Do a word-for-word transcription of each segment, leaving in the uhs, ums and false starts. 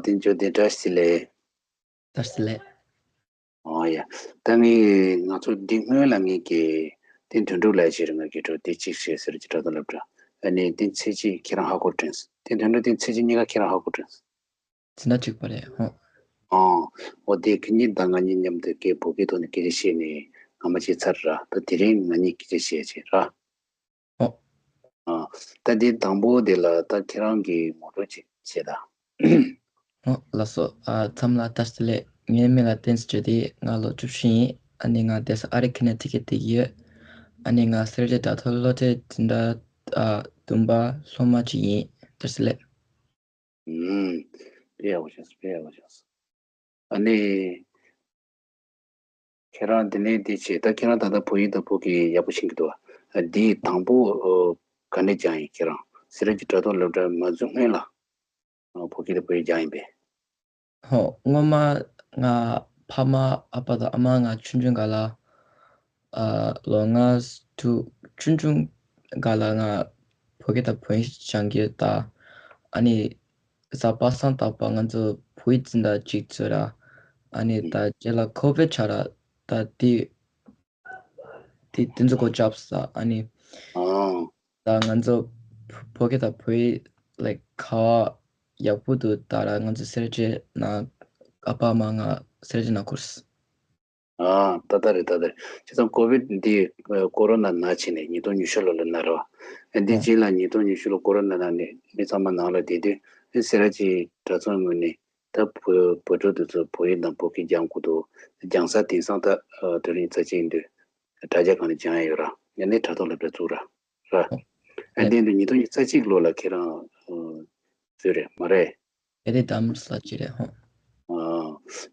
དེ་འཇོ་དེ་བཀྲ་ཤིས་བདེ་ལེགས། བཀྲ་ཤིས་བདེ་ལེགས། ཨོ་ཡ། ད་ངས་ང་ཚོ་འདི་སྔོན་ལ་ངས་ཀྱི་དེ་དོན་གྲུབ་ལགས་ཞེས་ང་གི་གྲོགས་དེ་གཅིག་བཤད་ཟེར་གྱི་དྲ་ཐོག་སློབ་གྲྭ། ཨ་ནི་དེ་ཚེ་གཅིག་ཁྱེད་རང་ཧ་གོ་དྲན། དེ་དོན་གྲུབ་དེ་ཚེ་གཅིག་གཉིས་ཀ་ཁྱེད་རང་ཧ་གོ་དྲན། འཛིན་གྲྭ་གཅིག་པ་རེད་ཧོ། ཨོ། འོ་དེ་ཁྱེད་གཉིས་དང་ང་གཉིས་མཉམ་དུ་སྐད་བོད་སྐད་ཐོག་ནས་སྐད་ཆ་བཤད་ནས་ང་མ་བྱས་ཚར་ར། ད་དེ་རིང་ང་གཉིས་སྐད་ཆ་བཤད་བྱས་ར། ཨོ། ཨ། ད་དེ་དང་པོ་དེ་ལ་ད་ཁྱེད་རང་གི་ངོ་སྤྲོད་ཅིག་བྱེད་ད། ཨོ་ལགས་སོ། ཨ་མཚམས་ལ་བཀྲ་ཤིས་བདེ་ལེགས། ངའི་མིང་ལ་བསྟན་འཛིན་བརྗོད་དེ་ང་ལོ་བཅུ་བཞི་ཡིན། ཨ་ནི་ང་བསྡད་ས་ཨ་རི་ཁི་ནེ་ཊི་ཀེཊ་དེ་ཡོད། ཨ་ནི་ང་སེར་བྱེས་དྲ་ཐོག་སློབ་གྲྭའི་འཛིན་གྲྭ་ཨ་བདུན་པ་སློབ་མ་ཅིག་ཡིན། བཀྲ་ཤིས་བདེ་ལེགས། ཨུམ། དཔེ་ཡག་པོ་བྱུང་སོང་། དཔེ་ཡག་པོ་བྱུང་སོང་། ཨ་ནི། ཁྱེད་རང་འདི་ནས་འདི་བྱས། ད་ཁྱེད་རང་ད་ལྟ་བོད་ཡིག་དང་བོད་སྐད་ཡག་པོ་ཤེས་ཀྱི་འདུག་བ། འདི་དང་པོ་ཨོ་ག་ནས་སྦྱངས་ཡིན། ཁྱེད་རང་སེ་ར་བྱེས་དྲ་ཐོག་སློབ་གྲྭ་མ་འཛུལ་སྔོན་ལ་ཨོ་བོད་སྐད་དང་བོད་ཡིག་སྦྱངས་ཡིན་པས། ཧོ། སྔོན་མ་ང་ཕ་མ་ཨ་ཕ་དང་ཨ་མ་ང་ཆུང་ཆུང་སྒང་ལ་ཨ་ལོ་ལྔ་དྲུག་ཆུང་ཆུང་སྒང་ལ་ང་བོད་སྐད་དང་བོད་ཡིག་སྦྱང་གི་ཡོད་ད། ཨ་ནི་གཟའ་པ་སངས་དག་པ་ང་ཚོ་བོད་ཡིག་འཛིན་གྲྭ་གཅིག་བཙུགས་ར། ཨ་ནི་ད་རྗེས་ལ་ཁོ་བིཌ་ཆགས་ར། ད་དེ་དེ་དེ་ཚོ་སྒོ་བརྒྱབ་ས། ཨ་ནི་ཨང་། ད་ང་ཚོ་བོད་སྐད་དང་བོད་ཡིག་like ག་བ་ཡག་པོ་འདུག་ད་ར། ང་ཚོ་སེར་བྱེས་ནང་ཨ་ཕ་ཨ་མ་ང་སེར་བྱེས་ནང་བཀུར་སོང་། ཨ་ད་ལྟ་རེད། ད་ལྟ་རེད། བྱས་ཙང་ཀོ་བིཌ་འདི་ཀོ་རོ་ན་ན་བྱས་ནས་ཉིས་སྟོང་ཉི་ཤུ་ལོ་ལ་ན་ར་བ། འདི་རྗེས་ལ་ཉིས་སྟོང་ཉི་ཤུ་ལོ་ཀོ་རོ་ན་ན་ནས་མི་ཚང་མ་ནང་ལ་བསྡད་དུས་སེ་ར་བྱེས་གྲྭ་ཚང་ངོས་ནས། ད་བོད་བོད་ཕྲུག་དེ་ཚོ་བོད་ཡིག་དང་བོད་སྐད་སྦྱང་དགོས་འདུག་སྦྱང་ས་དེང་སང་ད་ཨ་དེ་རིང་རྩ་ཆེན་དུ་དྲ་རྒྱ་སྒང་ནས་སྦྱང་ཡ་ཡོད་ར། ཡང་ནས་དྲ་ཐོག་སློབ་གྲྭ་བཙུགས་ར། ར། ཨ་རེད། དེ་འདི་ཉིས་སྟོང་ཉི་ཤུ་རྩ་གཅིག་ལོ་ལ་ཁྱེད་རང་ཨ་བཙུགས་རེད་མ་རེད། ཨེ་རེད། དམ་ས་ཅི་རེད་ཧོ། ཨ་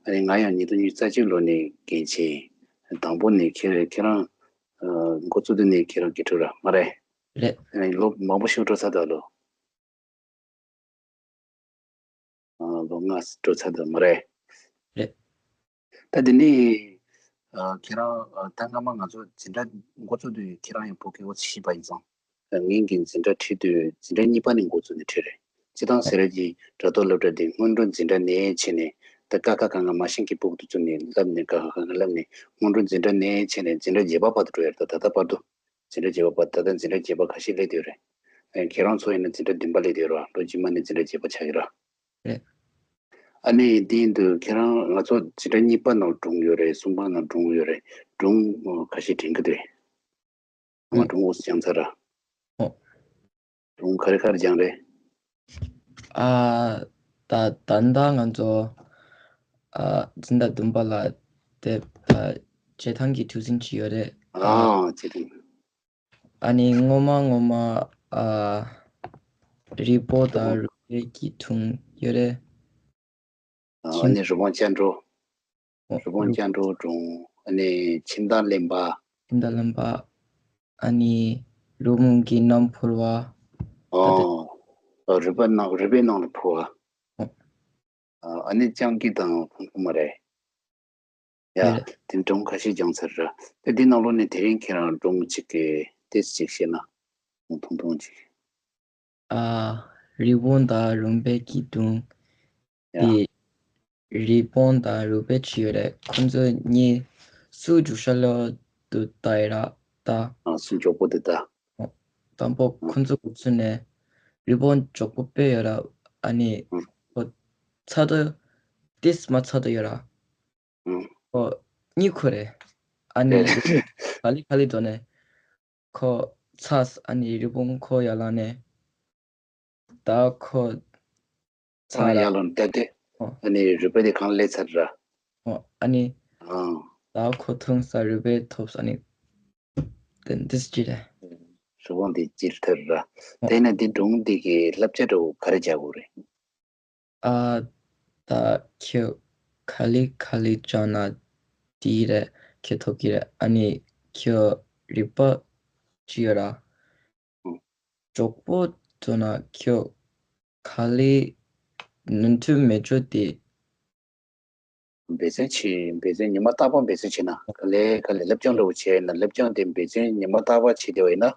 ཨ་ནི་ང་ཡང་ཉིས་སྟོང་ཉི་ཤུ་རྩ་གཅིག་ལོ་ནས་འགན་ཆེ། དང་པོ་ནས་ཁྱེད་ཁྱེད་རང་ཨ་འགོ་བཙུགས་དུས་ནས་ཁྱེད་རང་དགེ་ཕྲུག་ར་མ་རེད། རེད། ཨ་ནི་ལོ་མང་པོ་ཞིག་འགྲོ་ཚར་ད་ལོ། ཨ་ལོ་ལྔ་འགྲོ་ཚར་འདུག་མ་རེད། རེད། ད་དེ་ནས་ཨ་ཁྱེད་རང་ཨ་ད་སྔ་མ་ང་ཚོ་འཛིན་གྲྭ་འགོ་བཙུགས་དུས་ཁྱེད་རང་ཡང་བོད་སྐད་འོ་ཚིག་ཤེས་པ་ཡིན་ཙང་། ངས་ཀྱི་འཛིན་གྲྭ་ཁྲིད་དུས་འཛིན་གྲྭ་གཉིས་པ་ནས་འགོ་བཙུགས་ནས་ཁྲིད་རེད། སྤྱིར་བཏང་སེ་ར་བྱེས་དྲ་ཐོག་སློབ་གྲྭ་འདི་སྔོན་འགྲོ་འཛིན་གྲྭ་ནས་བྱས་ནས། ད་ཀ་ཁ་ག་ང་མ་ཤེས་ཀྱི་ཕྲུ་གུ་དེ་ཚོ་ནས་བསླབས་ནས། ཀ་ཁ་ག་ང་བསླབས་ནས་སྔོན་འགྲོ་འཛིན་གྲྭ་ནས་བྱས་ནས་འཛིན་གྲྭ་བརྒྱད་པ་བར་དུ་འགྲོ་ཡ་རེད། ད་ད་ལྟ་བར་དུ། འཛིན་གྲྭ་བརྒྱད་པ་བར་ད་ལྟ་འཛིན་གྲྭ་བརྒྱད་པ་ཁ་ཤས་སླེབས་བསྡད་ཡོད་རེད། ཨེ་ཁྱེད་རང་ཚོ་ཡིན་ན་འཛིན་གྲྭ་བདུན་པ་སླེབས་བསྡད་ཡོད་རེད་བ། ལོ་རྗེས་མ་ནས་འཛིན་གྲྭ་བརྒྱད་པ་ཆགས་ཀྱི་རེད། རེད། ཨ་ནི་དེ་ཡིན་དུས་ཁྱེད་རང་ང་ཚོ་འཛིན་གྲྭ་གཉིས་པ་ནང་སྒྲུང་ཡོད་རེད། གསུམ་པ་ནང་སྒྲུང་ཡོད་རེད། སྒྲུང་ཁ་ཤས་དྲན་གྱི་འདུག་ང་སྒྲུང་འོ་སྦྱངས་ཚར་ར། ཨོ། སྒྲུང་ག་རེ་ག་རེ་སྦྱངས་རེད། ཨ་ད་ད་ལྟ་ང་ཚོ་ཨ་འཛིན་གྲྭ་བདུན་པ་ལ་དེ་ད་བྱེད་སྟངས་ཀྱི་ཐུགས་ཟིན་ཅིག་ཡོད་རེད། ཨ་བྱེད་སྟངས། ཨ་ནི་སྔོན་མ་སྔོན་མ་ཨ་རི་བོང་དང་རུས་སྦལ་གྱི་སྒྲུང་ཡོད་རེད། ཨ་ཁྱིམ་ནི་རི་བོང་ཅལ་འདྲོགས། ཨོ་རི་བོང་རུ་ཅལ་འདྲོགས་སྒྲུང་། ཨ་ནི་ཁྱིམ་བདག་གླེན་པ། ཁྱིམ་བདག་གླེན་པ། ཨ་ནི་རི་བོང་གི་སྣ་འཕུར་བ། ཨ་ཨ་རུས་སྦལ་ནང་རུས་སྦལ་ནང་ལ་འཕུར་བ། ཨོ། ཨ་ཨ་ནི་སྤྱང་ཀི་དང་ཕུང་ཕུང་མ་རེད། ཡ། རེད། དེ་སྒྲུང་ཁ་ཤས་སྦྱངས་ཚར་ར། དེ་འདི་ནང་ལོགས་ནས་དེ་རིང་ཁྱེད་རང་སྒྲུང་གཅིག་གི་ཏོག་ཙམ་ཅིག་བཤད་ན། ཐུང་ཐུང་ཅིག་ཨ། རི་བོང་དང་རུས་སྦལ་གྱི་སྒྲུང་། ཡ། དེ་རི་བོང་དང་རུས་སྦལ་ཅིག་ཡོད་རེད། ཁོ་ཚོ་གཉིས་སུ་མགྱོགས་ཤོས་ལ་དུ་ལྟ་ཡི་ར་ད། ཨ་སུ་མགྱོགས་པོ་དེ་ལྟ། དང་པོ་ཨ་ཁོ་ཚོ་འགོ་ཚུགས་ནས་རི་བོང་མགྱོགས་པོ་དཔེ་ཡོད་ར། ཨ་ནི་ཨ་ཁོ་ཚ་དུ་ཏིས་མ་ཚ་དུ་ཡོད་ར། ཨ་ཁོ་གཉིད་ཁུག་རེད། ཨ་ནི་ཨེ་ག་ལེ་ག་ལེ་འགྲོ་ནས་ཁོ་ཚ། ཨ་ནི་རི་བོང་ཁོ་ཡར་ལངས་ནས། ད་ཁོ་ཚ་ཨ་ར། ཡར་ལངས་བལྟས་ཏེ། ཨོ། ཨ་ནི་རུས་སྦལ་དེ་གང་སླེབས་ཚར་ར། ཨོ། ཨ་ནི། ཨང་། ད་ཁོ་ཐུང་ས་རུས་སྦལ་ཐོབ་ས་ནི། དེ་འདི་སྤྱིར་རེད། རི་བོང་དེ་སྤྱིར་ཐར་ར། ཨོ། དེ་ན་དེ་སྒྲུང་དེ་གི་བསླབ་བྱ་འདྲ་བོ་ག་རེ་རྒྱག་དགོས་རེད། ཨ། ད་ཁྱོད་ག་ལེ་ག་ལེ་སྦྱངས་ན་དེ་རེད། ཁྱོད་ཐོབ་ཀྱི་རེད། ཨ་ནི་ཁྱོད་རིག་པ་ཅི་ཡོད་ར། མགྱོགས་པོ་འགྲོ་ན་ཁྱོད་ག་ལེ་ནོར་འཁྲུལ་མེད་འགྲོ་དེ། འབད་བརྩོན་བྱེད། འབད་བརྩོན་ཉི་མ་རྟག་པར་འབད་བརྩོན་བྱེད་ན་ག་ལེ་ག་ལེ་སློབ་སྦྱོང་འདྲ་བོ་བྱས་ན། སློབ་སྦྱོང་དེ་འབད་བརྩོན་ཉི་མ་རྟག་པར་བྱེད་བསྡད་པ་ཡིན་ན་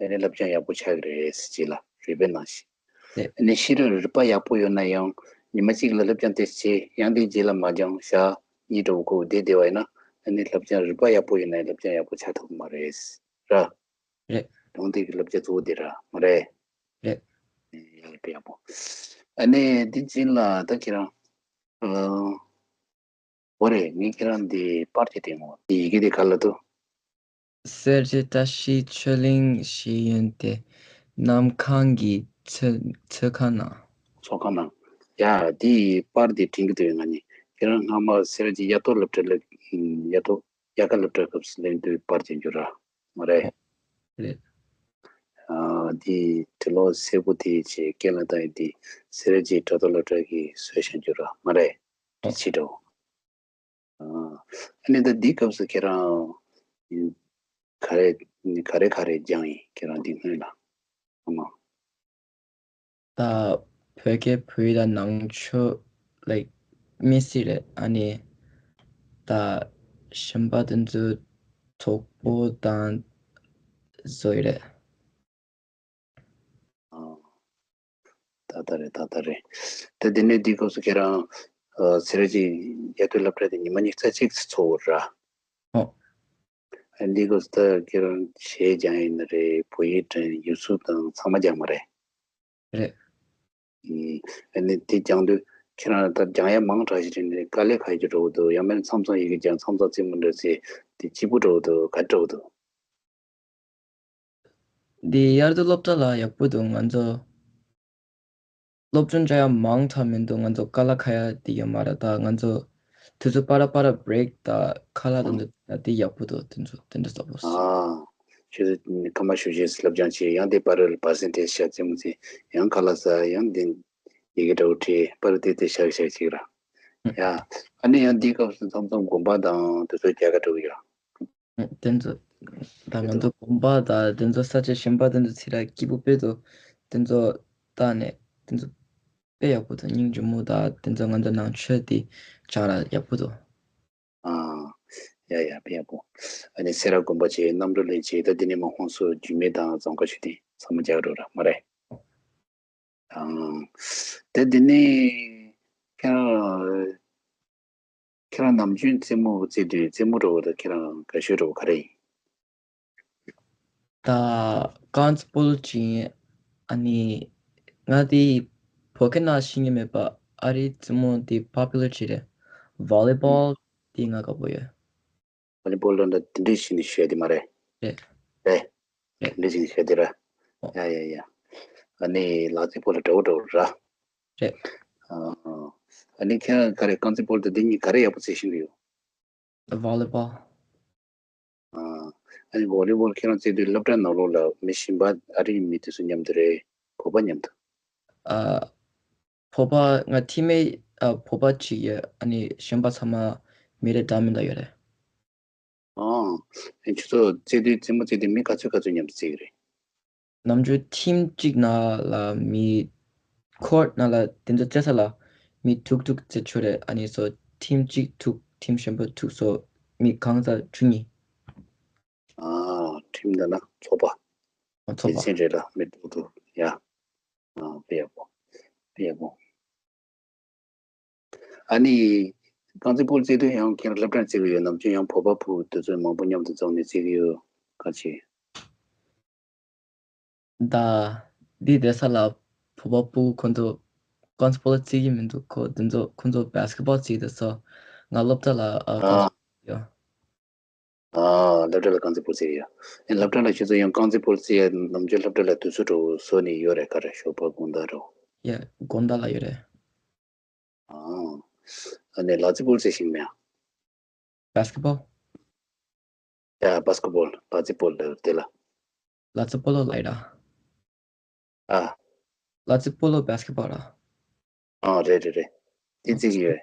ཨ་ནི་སློབ་སྦྱོང་ཡག་པོ་ཆགས་ཀྱི་རེད་ཟེར་གྱི་ལ་རུས་སྦལ་ནང་བཞིན། རེད། ཨ་ནི་ཤེས་རབ་རིག་པ་ཡག་པོ་ཡོད་ན་ཡང་ ཉི་མ་གཅིག་ལ་བསླབ་སྦྱོང་དེ་བྱས། ཡང་དེའི་རྗེས་ལ་མ་སྦྱངས། ཞག་གཉིས་འདྲ་བོ་ཁོ་བསྡད་བསྡད་པ་ཡིན་ན། ཨ་ནི་བསླབ་སྦྱོང་རིག་པ་ཡག་པོ་ཡིན་ན་ཡང་བསླབ་སྦྱོང་ཡག་པོ་ཆགས་ཐུབ་ཀྱི་མ་རེད། ར། རེད། གྲོང་སྡེ་གི་བསླབ་བྱ་གཙོ་བོ་དེ་ར་མ་རེད། རེད། ཡག་པོ་ཡག་པོ། ཨ་ནི་འདི་ཕྱིན་ལ་ད་ཁྱེད་རང་། ཨ། འོ་རེད། ངས་ཁྱེད་རང་འདི་པར་དེ་སྟོན་གོ། འདི་ཡི་གེ་དེ་ག་ལ་འདུག། གསེར་རི་བཀྲ་ཤིས་ཆོས་གླིང་ཞེས་ཡོན་ཏན་གནམ་ཁང་གི་ཚོགས་ཚོགས་ཁང་ནང་། ཚོགས་ཁང་ནང་། ཡ། འདི་པར་དེ་དྲན་གྱི་འདུག། ང་ནི་ཁྱེད་རང་སྔ་མ་སེ་ར་བྱེས་དབྱར་ཐོག་སློབ་གྲྭ་སླེབས། དབྱར་ཐོག་དབྱར་ཁ་སློབ་གྲྭ་སྐབས་སུ་སླེབས་དུས་པར་ཅན་རྒྱུ་ར། མ་རེད། རེད། ཨ། འདི་དྲི་ལོག་སེར་པོ་དེ་བྱས་སྐེ་ལ་བཏགས་ཡོད། འདི་སེ་ར་བྱེས་དབྱར་ཐོག་སློབ་གྲྭ་གི་བཟོས་བཞག་རྒྱུ་ར། མ་རེད། འདི་ཕྱི་དྲོ། ཨ། ཨ་ནི་ད་འདི་སྐབས་སུ་ཁྱེད་རང་ག་རེ་ག་རེ་ག་རེ་སྦྱངས་ཡིན། ཁྱེད་རང་འདི་སྔོན་ལ། ཨ་མ། ད་བོད་སྐད་བོད་ཡིག་དང་ནང་ཆོས་ལའིཀ་མི་སི་རེད། ཨ་ནི་ད་གཞན་པ་དེ་ཚོ་གྲོགས་པོ་དང་བཟོ་ཡི་རེད། ཨ། ད་ལྟ་རེད། ད་ལྟ་རེད། ད་དེ་ནས་འདི་སྐབས་སུ་ཁྱེད་རང་ཨ་སེ་ར་བྱེས་དབྱར་ཐོག་སློབ་གྲྭ་དེ་ཉི་མ་ཉི་ཤུ་རྩ་གཅིག་ཙམ་ཚོགས་ཡོད་ར། ཨོ། ཨ། འདི་སྐབས་སུ་ད་ཁྱེད་རང་གཞས་སྦྱང་ཡིན་ན་རེད། བོད་ཡིག་དྲན། ཡིག་གཟུགས་དང་ཚང་མ་སྦྱངས་མ་རེད། རེད། ཨ་ནི་དེ་སྦྱང་དུས་ཁྱེད་རང་ད་སྦྱང་ཡ་མང་དྲགས་ཤིག་རེད། དཀའ་ལས་ཁག་ཡོད་འགྲོ་གི་འདུག། ཡང་མིན་མཚམས་མཚམས་ཡི་གེ་སྦྱང་མཚམས་མཚམས་རྩེད་མོ་འགྲོ་ཚེ་དེ་སྐྱིད་པོ་འགྲོ་གི་འདུག། ག་འདྲ་འགྲོ་གི་འདུག། འདི་དབྱར་དུས་སློབ་གྲྭ་ལ་ཡག་པོ་འདུག། ང་ཚོ་སློབ་སྦྱོང་བྱ་ཡ་མང་དྲགས་མི་འདུག། ང་ཚོ་དཀའ་ལས་ཁག་ཡ་དེ་ཡོད་མ་རེད། ད་ང་ཚོ་དུས་ཚོད་སྤར་སྤར་བྷི་རེག་དང་ཁ་ལག་དེ་ཚོ་ད་དེ་ཡག་པོ་འདུག། དེ་ཚོ་དེ་འདྲ་ཚོགས་པ། ཨ། ཁྱོད་ཚོ་སྐར་མ་བཞི་བཅུ་ཞིག་སློབ་སྦྱོང་བྱས། ཡང་དེ་པར་པར་སེན་ཊེཇ་བྱ། རྩེད་མོ་རྩེ། ཡང་ཁ་ལག་ཟ། ཡང་དེ་ཡི་གེ་འདྲ་བོ་བྲིས། པར་དེ་དེ་བཞག་བཞག་བྱེད་ཀྱི་ར། ཡ། ཨ་ནི་ཡང་འདི་སྐབས་སུ་མཚམས་མཚམས་དགོན་པ་དང་དེ་ཚོ་རྒྱ་གར་འགྲོ་གི་ཡོད། དེ་ཚོ་ད་ང་ཚོ་དགོན་པ་དང་དེ་ཚོ་ས་ཆ་གཞན་པ་དེ་ཚོ་ཚེ་ར་སྐྱིད་པོ་དཔེ་འདུག། དེ་ཚོ་ལྟ་ནས་དེ་ཚོ་དཔེ་ཡག་པོ་འདུག། སྙིང་རྗེ་མོ་དང་དེ་ཚོ་ང་ཚོ་ནང་ཆོས་དེ་སྦྱང་ར་ཡག་པོ་འདུག། ཨ། ཡ་ཡ། དཔེ་ཡག་པོ། ཨ་ནི་སེ་ར་དགོན་པ་བྱས། རྣམ་གྲོལ་གླིང་བྱས། ད་འདི་ནས་མར་ཧོན་སུར་འཇུ་མེ་དང་རྫོང་དཀར་ཆོས་སྡིངས་ཚང་མ་རྒྱ་གར་འགྲོ་ར། མ་རེད། ཨང་། དེ་འདི་ནས་ཁྱེད་རང་ཁྱེད་རང་ནམ་རྒྱུན་རྩེད་མོ་རྩེ་དུས་རྩེད་མོ་འདྲ་བོ་དང་ཁྱེད་རང་དགའ་ཤོས་འདྲ་བོ་ག་རེ་ཡིན། ད་རྐང་རྩེད་སྤོ་ལོ་ཅིག་ཡིན། ཨ་ནི་ང་དེ་བོད་སྐད་ནང་ཤེས་ཀྱི་མེད་པ། ཨ་རིའི་རྩེད་མོ་དེ་པོ་པུ་ལར་ཅིག་རེད། ཝོ་ལི་བོལ་དེ་ང་དགའ་པོ་ཡོད། ཝོ་ལི་བོལ་ལ་འདྲ་དེ་འདྲས་ཞིག་ནས་བཤད་དེ་མ་རེད། རེད། རེད། རེད། དེ་འདྲས་ཞིག་ནས་བཤད་དེ་ར། ཡ་ཡ་ཡ། ཨ་ནི་ལག་རྩེད་སྤོ་ལོ་འདྲ་བོ་འདྲ་བོ་ར། རེད། ཨ། ཨ་ནི་ཁྱེད་རང་ག་རེ་རྐང་རྩེད་སྤོ་ལོ་དང་འདི་གཉིས་ག་རེ་ཡག་པོ་རྩེ་ཤེས་ཀྱི་ཡོད། ཝོ་ལི་བོལ། ཨ། ཨ་ནི་ཝོ་ལི་བོལ་ཁྱེད་རང་རྩེ་དུས་སློབ་གྲྭ་ནང་ལོགས་ལ་མི་གཞན་པ་ཨ་རིའི་མི་དེ་ཚོ་མཉམ་དུ་རེད། བོད་པ་མཉམ་དུ། ཨ། བོད་པ་ང་ཐི་མེད་ཨ་བོད་པ་གཅིག་ཡོད། ཨ་ནི་གཞན་པ་ཚང་མ་མི་རེ་འདྲ་མི་འདྲ་ཡོད་རེད། ཨང་། ཨ་ཁྱོད་ཚོ་རྩེ་དུས་རྩེད་མོ་རྩེ་དུས་མི་ག་ཚོད་ག་ཚོད་མཉམ་དུ་རྩེ་གི་རེད། ནམ་རྒྱུན་ཊིམ་གཅིག་ནང་ལ་མི་ཁོར་ཊི་ནང་ལ་དེ་ཚོ་རྩེ་ས་ལ་མི་དྲུག་དྲུག་རྩེ་ཆོག་རེད། ཨ་ནི་སོ་ཊིམ་གཅིག་དྲུག་ཊིམ་གཞན་པ་དྲུག་སོ་མི་གང་ས་བཅུ་གཉིས། ཨ། ཊིམ་འདྲ་ན་ཚོགས་པ། ཨ། ཚོགས་པ། སླེ་ཚན་རེ་ལ་མི་དྲུག་དྲུག་ཡ། ཨ། དཔེ་ཡག་པོ། དཔེ་ཡག་པོ། ཨ་ནི། རྐང་རྩེད་སྤོ་ལོ་རྩེ་དུས་ཡང་ཁྱེད་རང་སློབ་གྲྭར་རྩེ་གི་ཡོད། ནམ་རྒྱུན་ཡང་བོད་པ་ཕྲུ་གུ་དེ་ཚོ་མང་པོ་མཉམ་དུ་འཛོམས་ནས་རྩེ་གི་ཡོད། ག་ཅི། ད། འདི་བསྡད་ས་ལ་བོད་པ་ཕྲུ་གུ་ཁོ་ཚོ་རྐང་རྩེད་སྤོ་ལོ་རྩེ་གི་མི་འདུག། ཁོ་དེ་ཚོ་ཁོ་ཚོ་བྷེ་སི་ཀེ་བྷོལ་རྩེ་གི་འདུག་སོ། ང་སློབ་གྲྭ་ལ་ཨ་རྐང་ཨ། རྩེད་སྤོ་ལོ་ཡོད། ཨ། སློབ་གྲྭ་ལ་རྐང་རྩེད་སྤོ་ལོ་རྩེ་ཡ། ཨེ། སློབ་གྲྭ་ལ་ཁྱེད་ཚོ་ཡང་རྐང་རྩེད་སྤོ་ལོ་རྩེ་ཡ་ནམ་རྒྱུན་སློབ་གྲྭ་ལ་དུས་ཚོད་འདྲ་བོ་བཟོ་ནས་ཡོད་རེད། ག་རེ་ཞོགས་པ་དགོང་དག་འདྲ་བོ། ཡ། དགོང་དག་ལ་ཡོད་རེད། ཨ། ཨ་ནི་ལག་རྩེད་སྤོ་ལོ་རྩེ་ཤེས་མེད་ཨ། བྷེ་སི་ཀེ་བྷོལ། ཡ། བྷེ་སི་ཀེ་བྷོལ། ལག་རྩེད་སྤོ་ལོ་དེ་ལ། ལག་རྩེད་སྤོ་ལོ་ལབ་ཡ་ར། ཨ། ལག་རྩེད་སྤོ་ལོ་བྷེ་སི་ཀེ་བྷོལ་ར། ཨ། རེད་རེད་རེད། དེ་རྩེ་གི་ཡོད།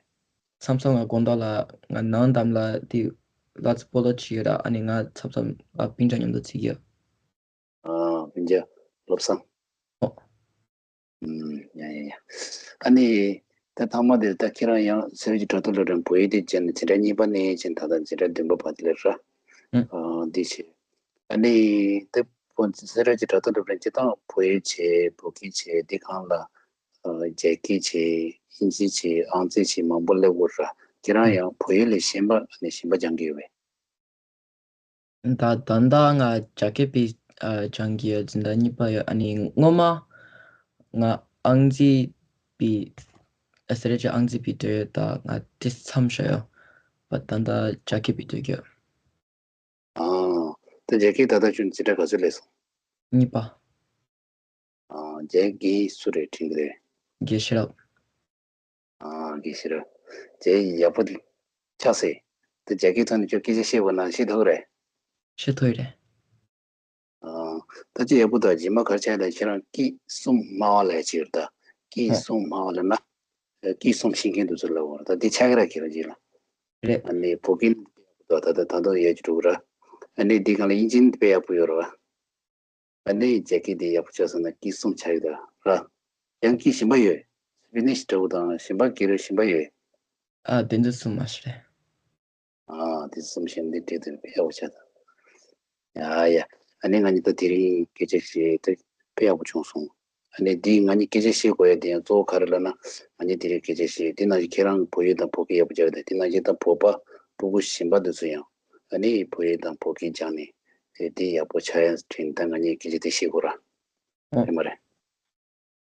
མཚམས་མཚམས་ང་དགོང་དག་ལ་ང་ནང་འདམ་ལ་དེ་ལག་རྩེད་སྤོ་ལོ་བྱེད་ཡོད་ར། ཨ་ནི་ང་མཚམས་མཚམས་ང་སྤུན་ཀྱག་མཉམ་དུ་རྩེ་གི་ཡོད། ཨ། སྤུན་ཀྱག་བློ་བཟང་། ཨོ། ཨུམ། ཡ་ཡ་ཡ། ཨ་ནི། ད་ཐ་མ་དེར་ད་ཁྱེད་རང་ཡང་སེ་ར་བྱེས་དབྱར་ཐོག་སློབ་གྲྭར་བོད་ཡིག་དེ་སྦྱངས་ནས་འཛིན་གྲྭ་གཉིས་པ་ནས་བྱས་ད་ལྟ་འཛིན་གྲྭ་བདུན་པ་བར་དུ་སླེབས་ར། ཨུམ། ཨ། འདི་བྱས། ཨ་ནི། ད་བོད་སེ་ར་བྱེས་དབྱར་ཐོག་སློབ་གྲྭར་སྤྱིར་བཏང་བོད་ཡིག་བྱས། བོད་སྐད་བྱས། འདི་སྒང་ལ། ཨ། རྒྱ་སྐད་བྱས། དབྱིན་ཇི་བྱས་ཨང་རྩིས་བྱས་མང་པོ་སླེབས་ཡོད་ར། ཁྱེད་རང་ཡང་བོད་ཡིག་ལས་གཞན་པ་ནས་གཞན་པ་སྦྱང་གི་ཡོད་པས། ད་ད་ལྟ་ང་རྒྱ་སྐད་པའི་ཨ་སྦྱང་གི་ཡོད། འཛིན་གྲྭ་གཉིས་པ་ཡོད། ཨ་ནི་སྔོན་མ་ང་ཨང་རྩིས་པའི་ཨ་སེ་ར་བྱེས་ཨང་རྩིས་པའི་འདོད་ཡོད། ད་ང་དེ་མཚམས་བཞག་ཡོད་པ། ད་ལྟ་རྒྱ་སྐད་པའི་འདོད་ཀྱི་ཡོད། ཨ། ད་རྒྱ་སྐད་ད་ལྟ་ཁྱོད་འཛིན་གྲྭ་ག་ཚོད་སླེབས་སོང་། གཉིས་པ། ཨ། རྒྱ་སྐད་སུ་རེད་དྲན་གི་རེད། རྒྱལ་ཤེས་རབ། ཨ། རྒྱལ་ཤེས་རབ། རྒྱ་ཡག་པོ་ཆགས་སོང་། ད་རྒྱ་སྐད་ཐོག་ནས་ཁྱོད་སྐད་ཆ་བཤད་དགོས་ན་བཤད་ཐུབ་རེད། བཤད་ཐུབ་རེད། ཨ། ད་ཅི་ཡག་པོ་འདུག་རྗེས་མ་ག་རེ་ཆགས་ཡོད་ད། ཁྱེད་རང་སྐད་གསུམ་སྨྲ་བ་ལབ་ཡག་ཅིག་ཡོད་རེད་ད། སྐད་ཨ་གསུམ་སྨྲ་བ་ལབ་ན། ཨ། སྐད་གསུམ་ཤེས་མཁན་དེ་ཚོ་ལབ་དགོས་རེད་ད། དེ་ཆགས་ཀྱི་རེད་ཁྱེད་རང་རྗེས་ལ། རེད། ཨ་ནི་བོད་སྐད་ད་ད་ད་དུང་ཡག་ཅིག་འགྲོ་གི་རེད། ཨ་ནི་འདི་སྒང་ལ་དབྱིན་ཇི་དཔེ་ཡག་པོ་ཡོད་རེད་བ། ཨ་ནི་རྒྱ་སྐད་དེ་ཡག་པོ་ཆགས་སོང་ན་སྐད་གསུམ་ཆགས་ཀྱི་རེད་ར། ཡང་སྐད་གཞན་པ་ཡོད། སི་པེ་ནིཤ་འདྲ་བོ་དང་གཞན་པ་སྐད་རིགས་གཞན་པ་ཡོད། ཨ། དེ་ཚོ་གསུམ་མ་ཤེས་རེད། ཨ། དེ་གསུམ་ཤེས་ན་འདི་འགྲིག་འདུག་དཔེ་ཡག་པོ་ཆགས་འདུག་ཡ་ཡ། ཨ་ནི་ང་གཉིས་ད་དེ་རིང་སྐད་ཆ་བཤད་དེ་དཔེ་ཡག་པོ་བྱུང་སོང་། ཨ་ནི་འདི་ང་གཉིས་སྐད་ཆ་བཤད་དགོས་ཡ་དེ་ཡང་གཙོ་བོ་ག་རེ་ལབ་ན། ང་གཉིས་དེ་རིང་སྐད་ཆ་བཤད་དེ་ནང་བཞིན་ཁྱེད་རང་བོད་ཡིག་དང་བོད་སྐད་ཡག་པོ་སྦྱར་ཡོད་དེ། དེ་ནང་བཞིན་ད་བོད་པ་སྤུ་གུ་གཞན་པ་དེ་ཚོ་ཡང་ཨ་ནི་བོད་ཡིག་དང་བོད་སྐད་སྦྱངས་ནས་དེ་དེ་ཡག་པོ་ཆགས་ཡ་དྲན་ད་ང་གཉིས་སྐད་ཆ་དེ་བཤད་དགོས་ར། ཨ། རེད་མ་རེད།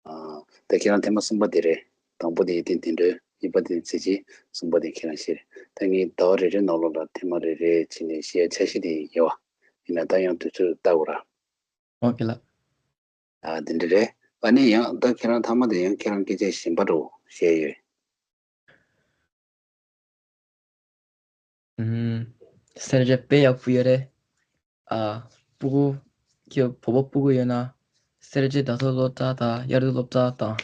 ཨ། ད་ཁྱེད་རང་ཐེངས་མ་གསུམ་པ་དེ་རེད། དང་པོ་དེ་ཡིན་ཏན་དེ་འདྲ། གཉིས་པ་དེ་ཚེ་གཅིག་གསུམ་པ་དེ་ཁྱེད་རང་བཤད་རེད། ད་ངས་ཟླ་བ་རེ་རེའི་ནང་ལོགས་ལ་ཐེངས་མ་རེ་རེ་བྱས་ནས་བཤད་ཡ་འཆར་གཞི་དེ་ཡིན་པ། ཡིན་ན་ད་ཡང་དུས་ཚོད་བལྟ་དགོས་ར། ཨོ་ཁེ་ལགས། ཨ། དེ་འདྲ་རེད། ཨ་ནི་ཡང་ད་ཁྱེད་རང་མཐའ་མ་དེ་ཡང་ཁྱེད་རང་སྐད་ཆ་གཞན་པ་འདྲ་བོ་བཤད་ཡོད། ཨུམ། གསར་བརྗེ་དཔེ་ཡག་པོ་ཡོད་རེད། ཨ། སྤུ་གུ། ཁྱོད་བོད་པ་སྤུ་གུ་ཡོད་ན། གསར་བརྗེ་དྲ་ཐོག་སློབ་གྲྭ་དང་དབྱར་དུས་སློབ་གྲྭ་དང་།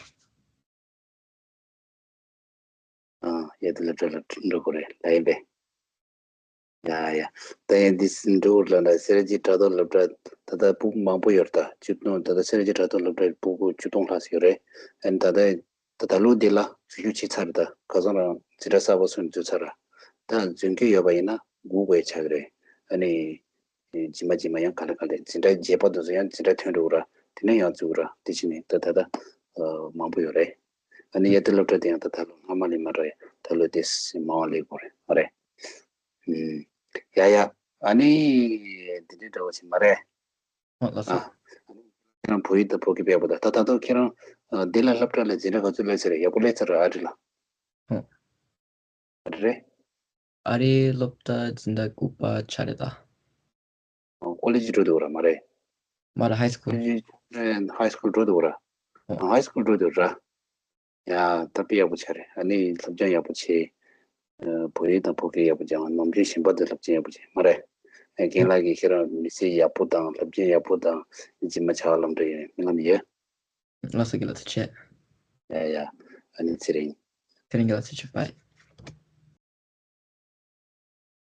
ཨ། དབྱར་དུས་སློབ་གྲྭ་ལ་འགྲོ་དགོས་རེད་ལབ་ཡིན་པས། ཡ་ཡ། ད་ཡིན་འདི་འགྲོ་དགོས་ལབ་ན་གསར་བརྗེ་དྲ་ཐོག་སློབ་གྲྭ་ད་ལྟ་སྤུ་གུ་མང་པོ་ཡོད་རེད་ད། བཅུ་སྟོང་ད་ལྟ་གསར་བརྗེ་དྲ་ཐོག་སློབ་གྲྭའི་སྤུ་གུ་བཅུ་སྟོང་ལྷག་ཙམ་ཡོད་རེད། ཨ་ནི་ད་ལྟ། ད་ད་ལོ་འདི་ལ་འཛུལ་ཞུགས་བྱས་ཚར་རེད་ད། ཁ་སང་རང་འཛིན་གྲྭ་གསར་པ་སོང་ནས་འཛུལ་ཚར་ར། ད་འཛུལ་མཁན་ཡོད་པ་ཡིན་ན་སྒུག་དགོས་ཆགས་ཀྱི་རེད། ཨ་ནི། རྗེས་མ་རྗེས་མ་ཡང་ག་ལེ་ག་ལེ་འཛིན་གྲྭ་རྒྱས་པ་དེ་ཚོ་ཡང་འཛིན་གྲྭ་ཐོན་འགྲོ་གི་ར། དེ་ནས་ཡང་འཛུལ་གི་ར། དེ་བྱས་ནས་ད་ད་ད་མང་པོ་ཡོད་རེད། ཨ་ནི་དབྱར་དུས་སློབ་གྲྭ་དེ་ཡང་ད་ད་ལོ་སྔ་མ་ལས་མ་འདྲ་བས་ད་ལོ་དེ་མང་བ་སླེབས་དགོས་རེད་མ་རེད། ཡ་ཡ། ཨ་ནི་འདི་འདྲའི་འདྲ་བོ་ཞིག་མ་རེད། ཨ། ལགས་སོ། ཁྱེད་རང་བོད་ཡིག་དང་བོད་སྐད་སྤེལ་བ་དང་ད་ད་དུང་ཁྱེད་རང་ཨ་འདི་ལ་སློབ་གྲྭ་ལ་འཛིན་གྲྭ་ག་ཚོད་སླེབས་ཚར་རེད། ཡག་པོ་སླེབས་ཚར་རེད་ཨ་རི་ལ། ཨ་རི་རེད། ཨ་རིའི་སློབ་གྲྭ་འཛིན་གྲྭ་དགུ་པ་ཆགས་རེད་ད། ཨ། ཀོ་ལེ་ཇི་འགྲོ་འདུག་ར་མ་རེད། མ་རེད་ཧའི་སི་ཁུལ། ཀོ་ལེ་ཇི་ཧའི་སི་ཁུལ་འགྲོ་འདུག་ར། ཨ། ཧའི་སི་ཁུལ་འགྲོ་འདུག་ར། ཡ། ད་དཔེ་ཡག་པོ་ཆགས་རེད། ཨ་ནི་སློབ་སྦྱོང་ཡག་པོ་བྱེད། ཨ། བོད་ཡིག་དང་བོད་སྐད་ཡག་པོ་སྦྱང་། ནམ་རྒྱུན་གཞན་པ་དང་སློབ་སྦྱོང་ཡག་པོ་བྱེད་མ་རེད། ཨ། རྒན་ལགས་ཀྱིས་ཁྱེད་རང་མི་ཚེ་ཡག་པོ་དང་སློབ་སྦྱོང་ཡག་པོ་དང་རྗེས་མ་བྱ་བ་ལམ་འགྲོ་ཡོད་སྨོན་ལམ་ཡོད། ལགས་སོ་རྒན་ལགས་ཐུགས་རྗེ་ཆེ། ཡ་ཡ། ཨ་ནི་ཚེ་རིང་། ཚེ་རིང་རྒན་ལགས་ཐུགས་རྗེ་ཆེ། བཱའི།